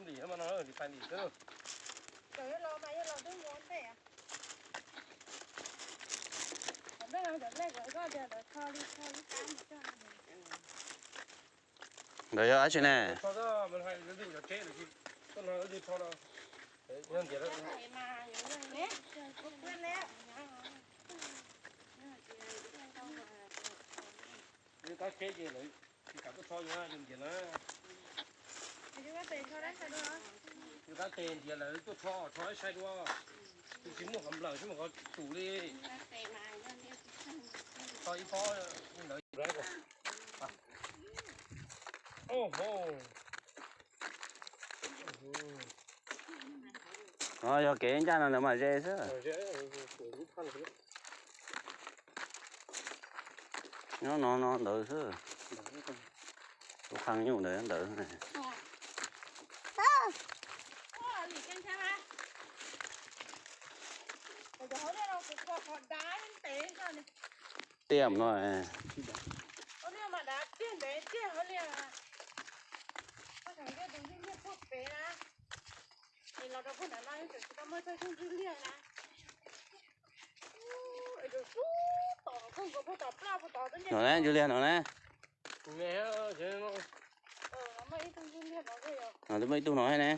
Li no li pais li xwb. Ntawd yog dab tsi ne? Tab teb ces lawv tsis kam tuaj tso yus na, yus ntiav na. Yus tab tes ntiav lawv tuaj tso, tso ib sai dua. Yus tsis muaj qhov nplawm tsis muaj qhov tus li. Tso ib pob li ntawd. Yog kev ncaj no lawv mam ze xwb. Nyob no no ntawd xwb. Lub qhov nyuj ntawd ntawd. Tiam no. No ne, ntsuj liag no ne. Twb muaj ib tug no thiab ne.